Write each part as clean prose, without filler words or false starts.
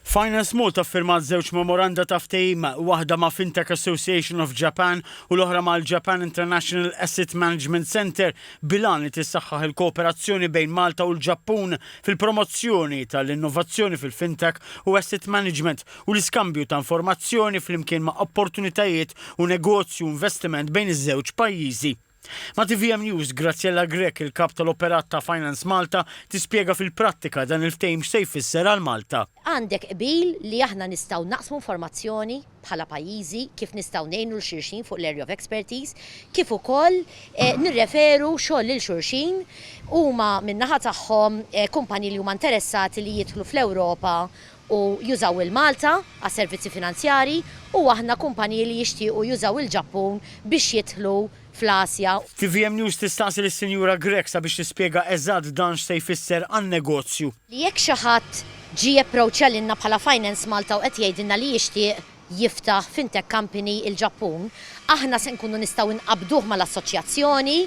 Finance Malta ffirmat żewġ memoranda ta' ftehim, waħda ma' Fintech Association of Japan u l-oħra mal-Japan International Asset Management Centre bil-għan li tissaħħaħ il-kooperazzjoni bejn Malta u l-Ġappun fil-promozzjoni tal-innovazzjoni fil-fintech u asset management u l-iskambju ta' informazzjoni flimkien ma' opportunitajiet u negozju u investiment bejn iż-żewġ pajjiżi. Ma' tvm News, Graziella Grech, il-Kap tal-Operat ta' Finance Malta, tispjega fil-prattika dan il-ftehim x'se jfisser għal Malta. Għandek qbil li aħna nistgħu naqsmu informazzjoni bħala pajjiżi, kif nistgħu ngħinu 'l xulxin fuq l-area of expertise, kif ukoll nirreferu xogħol lil xulxin huma min-naħa tagħhom kumpaniji li huma interessati li jidħlu fl-Ewropa u jużaw il-Malta għas-servizzi finanzjarji u aħna kumpaniji li jixtiequ jużaw il-Ġappun biex jidħlu fl-Asja. Tvm News tistaqsi lis-Sinjura Grech sabiex tispjega eżatt dan x'se jfisser għan-negozju. Li jekk xi ħadd ġie approachja lilna bħala Finance Malta u qed jgħidilna li jixtieq jiftaħ fintech company il-Ġappun, aħna se nkunu nistgħu nqabbduh mal-assoċjazzjoni,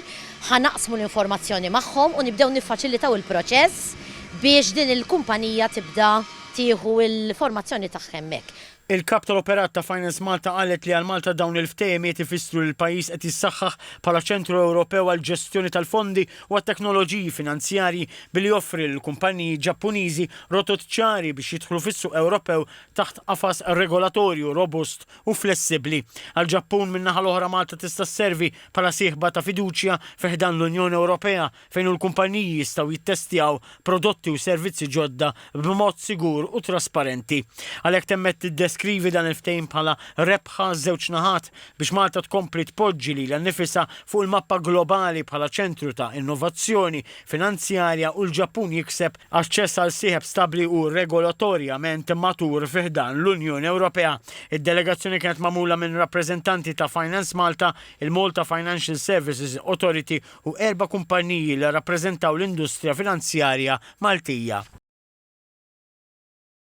ħa naqsmu l-informazzjoni magħhom u nibdew niffaċilitaw il-proċess biex din il-kumpanija tibda tieħu l-formazzjoni tagħha hemmhekk. Il-Kap tal-Operat ta' Finance Malta qalet li għal Malta dawn il-ftehimiet ifissru li l-pajjiż qed jissaħħaħ bħala ċentru Ewropew għall-ġestjoni tal-fondi u għat-teknoloġiji finanzjarji billi joffri lill-kumpaniji Ġappuniżi rotot ċari biex jidħlu fis-suq Ewropew taħt qafas regolatorju robust u flessibbli. Għall-Ġappun, min-naħa l-oħra Malta tista' sservi bħala sieħba ta' fiduċja fi ħdan l-Unjoni Ewropea fejn l-kumpaniji jistgħu jittestjaw prodotti u servizzi ġodda b'mod sigur u trasparenti. Għalhekk temmet tiddeskrivi dan il-ftehim bħala rebħa għaż-żewġ naħat biex Malta tkompli tpoġġi lilha nnifisha fuq il-mappa globali bħala ċentru ta' innovazzjoni finanzjarja u l-Ġappun jikseb Aċċess għal sieħeb stabbli u regolatorjament matur fi ħdan l-Unjoni Ewropea. Id-delegazzjoni kienet magħmula minn rappreżentanti ta' Finance Malta, il-Malta Financial Services Authority u erba' kumpaniji li rrappreżentaw l-industrija finanzjarja Maltija.